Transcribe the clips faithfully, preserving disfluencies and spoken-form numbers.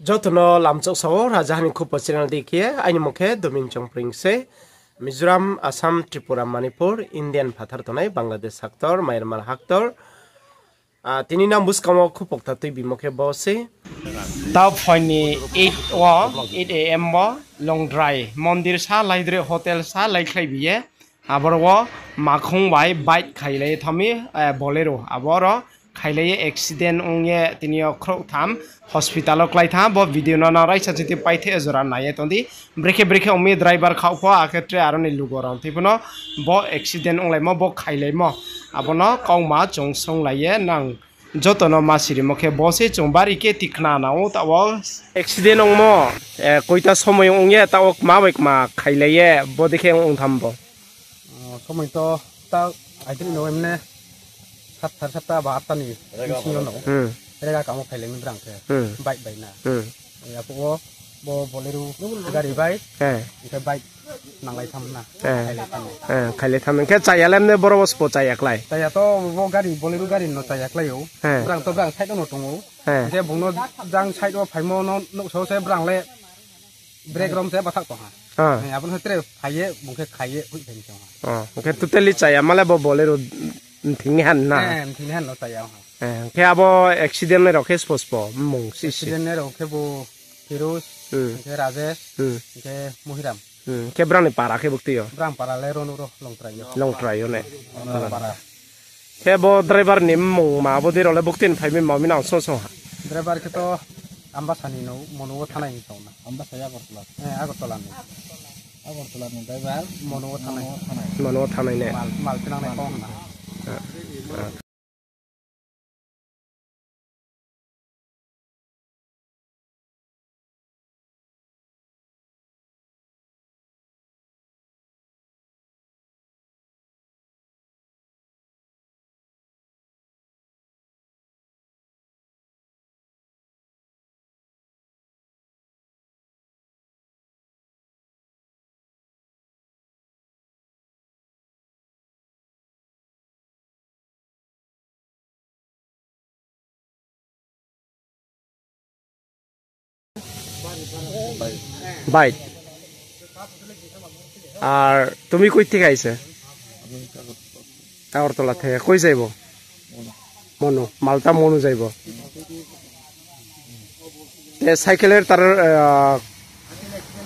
Joto no lamchok sao, Rajaha ni Khupo channel dei khe, aini mung khe Domin Chongpring se. Mizoram, Assam, Tripura, Manipur, Indian phathar tongnai, Bangladesh haktor, Myanmar haktor. Ah, tini nang buskang wo khupokta tuibimo khe bo se. Tao phoini eight o, eight A M o, Longdrai mondir sa, Laidre hotel sa, laikhlai bi ye. Aboro wo makhong bai bike khailai ye thami, eh, Bolero. Aboro khailai ye accident ong ye tini yo khrouhtham hospital wo klái tha. Bo video no nang raisa chiti paithe jora nai ye tong di. Brekhe brekhe ong mi driver khaoh pho, akhe tre aro ni lugo rao thei pho no bo accident onglaimo, bo khailaimo. Abo no kauma chung songlai ye nang joto no ma sirimo khe bo se chung bari khe tikna nang ou taoh wo. Accident ongmo, eh, koita somoi ong ye taoh wo kma bai kma khailai ye bo dei khe ong tham bo. O, somoi to ta aidri no emne sat, sare satta ba atta ni bsing yo no. Hmm. Rega kamo phailai mi brang khe. Hmm. Bike bai na. Hmm. Aphuh wo bo Bolero gari bai. He. Hingkhe bike nanglai tham na. He. Khailai tham. He, khailai tham. Hingkhe chaya lemne boro wo spo chaya klái. Chaya to bo gari, Bolero gari no chaya klái ou. He. Brang to brang side no tong ou. He. Hingkhe bung no jang side wo phaimo no nuhsao se brang le brake rom se bathak tong ha. Ah. He, abo no tre phai ye bung khe khai ye hoih phai tong ha. Oh, hingkhe totally chaya male bo Bolero mthing ni han na. He, mthing ni han no chaya ha. He, hingkhe abo accident nai rao khe spo spo mung si si. Accident nai rao khe bo Firuz, hmm, hingkhe Rajesh, hmm, hingkhe Muhiram. Hmm, hingkhe brang ni para khe buktui yo? Brang para le rono ro Longtrai yo. Longtrai yo ne. Para. Khe bo driver ni mmung ma abo dei rao le buktui ni phai mi ma mi nang song song ha. Driver khe to Ambasa ni no, Monu wo thanai ni song na. Ambasa ya Agartala? Eh, Agartala ni. Agartala ni driver. Monu wo thanai. Monu wo thanai ne. Mal, mal tinang nai kong na. Ah, ah. Bike. আর তুমি কই থেকে আইছে? আগরতলা থেকে। কই যাইবো? মনু। মালটা মনু যাইবো। তে সাইকেলের তার, আহ,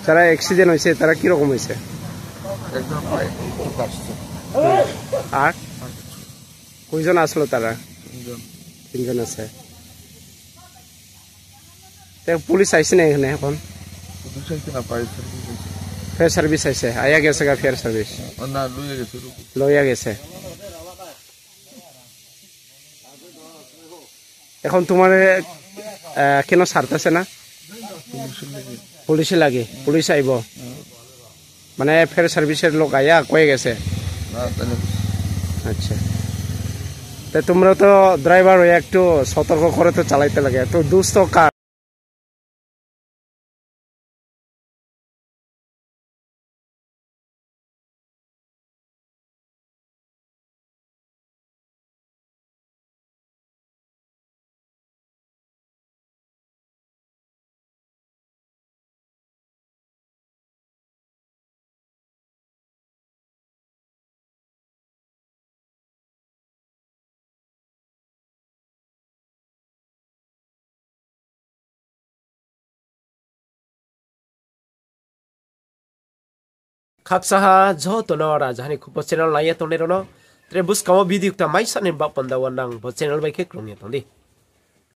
যারা অ্যাক্সিডেন্ট হইছে, তারা কিরকম হইছে? একজন ভাই, একটু কাটছে। আর? কয়জন আসলো তারা? তিনজন। তিনজন আছে। তে পুলিশ আইছে না এখানে এখন? পুলিশ আইছে না, ফায়ার সার্ভিস আইছে। ফায়ার সার্ভিস আইছে, আইয়া গেছে গা ফায়ার সার্ভিস? না, লইয়া গেছে, রুকো। লইয়া গেছে। এখন তোমার, আহ, কেন ছাড়তেছে না? পুলিশের লাগে। পুলিশে লাগে, পুলিশ আইব। হুম। মানে ফায়ার সার্ভিসের লোক আইয়া কয়ে গেছে? না, তাহলে আচ্ছা। তা তোমরা তো ড্রাইভার হয়ে একটু সতর্ক করে তো চালাইতে লাগে, তো দোষ তো কার? Khaksa ha joto no Rajaha ni Khupo channel nai ye tongnai rao no, tre buskang wo video kta maisa ni baoh panda wo nang bo channel bai khe krung ye tong di.